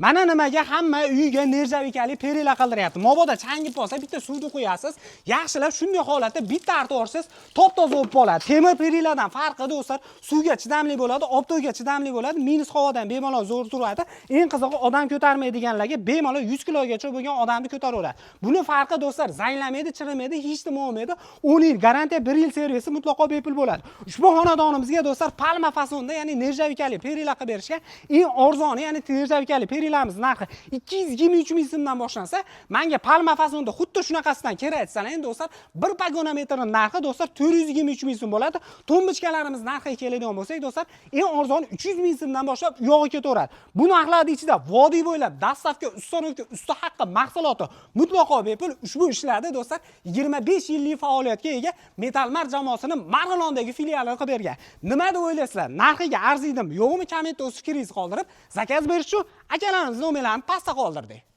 Mana nimaga hamma uyiga нержавейка li perila qildiryapti. Mabodo changib qolsa, bitta suvni quyasiz, yaxshilab shunday holatda bitta artib yuborsangiz, top toza bo'lib qoladi. Temir periladan farqi, do'stlar, suvga chidamli bo'ladi, oftobga chidamli bo'ladi, minus havodan bemalol zo'r turadi. Eng qizig'i, odam ko'tarmaydiganlarga bemalol 100 kilogacha bo'lgan odamni ko'taraveradi. Buni farqi, do'stlar, zanglamaydi, chirimaydi, hech nima bo'lmaydi. 10 yil garantiya, 1 yil servisi mutlaqo bepul bo'ladi. Ushbu xonadonimizga, do'stlar, palma fasonda, ya'ni нержавейка li perila qilib berishgan. Eng arzoni, ya'ni нержавейка li perilamiz narxi 223 ming so'mdan boshlansa, manga palma fasonda xuddi shunaqasidan kerak desalar, endi, do'stlar, bir pogonometrning narxi, do'stlar, 423 ming so'm bo'ladi. Тумбочка larimiz narxiga keladigan bo'lsak, do'stlar, eng arzoni 300 ming so'mdan boshlab u yog'i ketaveradi. Bu narxlarning ichida vodiy bo'ylab доставка, установка, usta haqqi, mahsuloti mutlaqo bepul. Ushbu ishlarda, do'stlar, 25 yillik faoliyatga ega Metalmar jamoasini Marg'ilondagi filiali qilib bergan. Nima deb o'ylaysizlar? Narxiga arziydimi, yo'qmi? Kommentda o'z fikringizni qoldirib, заказ berish uchun akalarimiz nomerlarini pastda qoldirdik.